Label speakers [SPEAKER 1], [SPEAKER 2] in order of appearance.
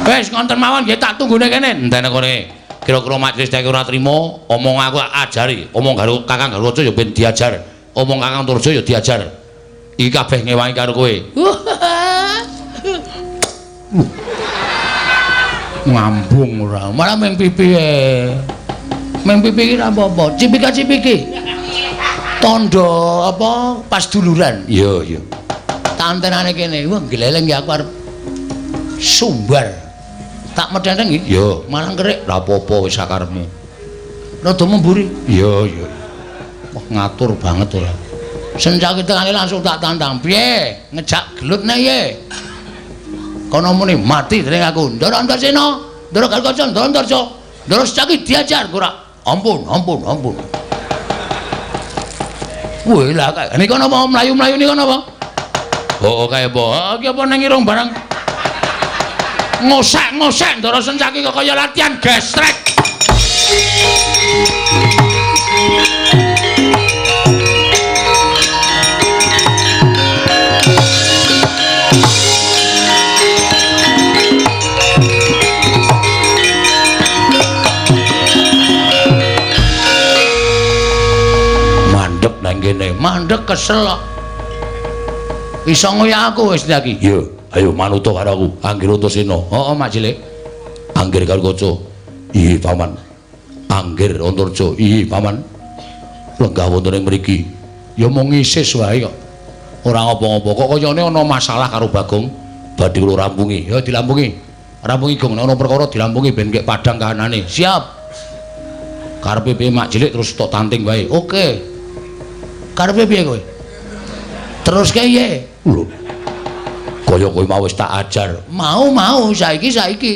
[SPEAKER 1] Wis ngonten mawon nggih tak tunggune kene. Entene kene. Kira-kira majelis nek ora trimo, omong aku ajari, omong karo Kakang Garwaca ya ben diajar, omong Kakang Antarja ya diajar. Iki kabeh ngewangi karo kowe. Ngambung ora, malah ming pipi e. Ming pipi iki ora apa-apa, cipika-cipiki. Tandha apa pas duluran. Iya, iya. Tantenane kene, wah gleleng ya aku arep sumbar. Tak medhenteng nggih. Iya, malah kerik. Ora apa-apa wis sakarepmu. Rada memburi. Iya, iya. Wah ngatur banget ora. Sencaki tekane langsung tak tantang. Piye? Ngejak gelut nek ye? Kono muni mati dening aku. Ndara Antasena, Ndara Garkaca, Ndara Antarja. Ndara Secaki diajar ora. Ampun, ampun, ampun. Wih lah kae. Nika napa mlayu-mlayu nika napa? Oh, kae apa? Iki apa nang irung barang? Ngosek-ngosek Ndara Sencaki kok kaya latihan gestrek. Mandek nang kene, mandek kesel kok. Iso ngoyak aku wis iki. Iya, ayo manuta karo aku, Anggir Antasena. Heeh, Mak Cilik. Anggir Garkaca. Iya, Paman. Anggir Antarja. Iya, Paman. Lenggah wonten ing mriki. Ya mung ngisis wae kok. Ora ngapa-ngapa. Kok kayane ana masalah karo Bagong. Badhe kula rampungi. Ya dilampungi. Rampungi Gong, nek ana perkara dilampungi ben kek padhang kahanane. Siap. Karepe piye Mak Cilik terus tok tanting wae. Oke. Karepe piye kowe? Terus piye? Lho. Kaya kowe mau wis tak ajar. Mau-mau saiki saiki.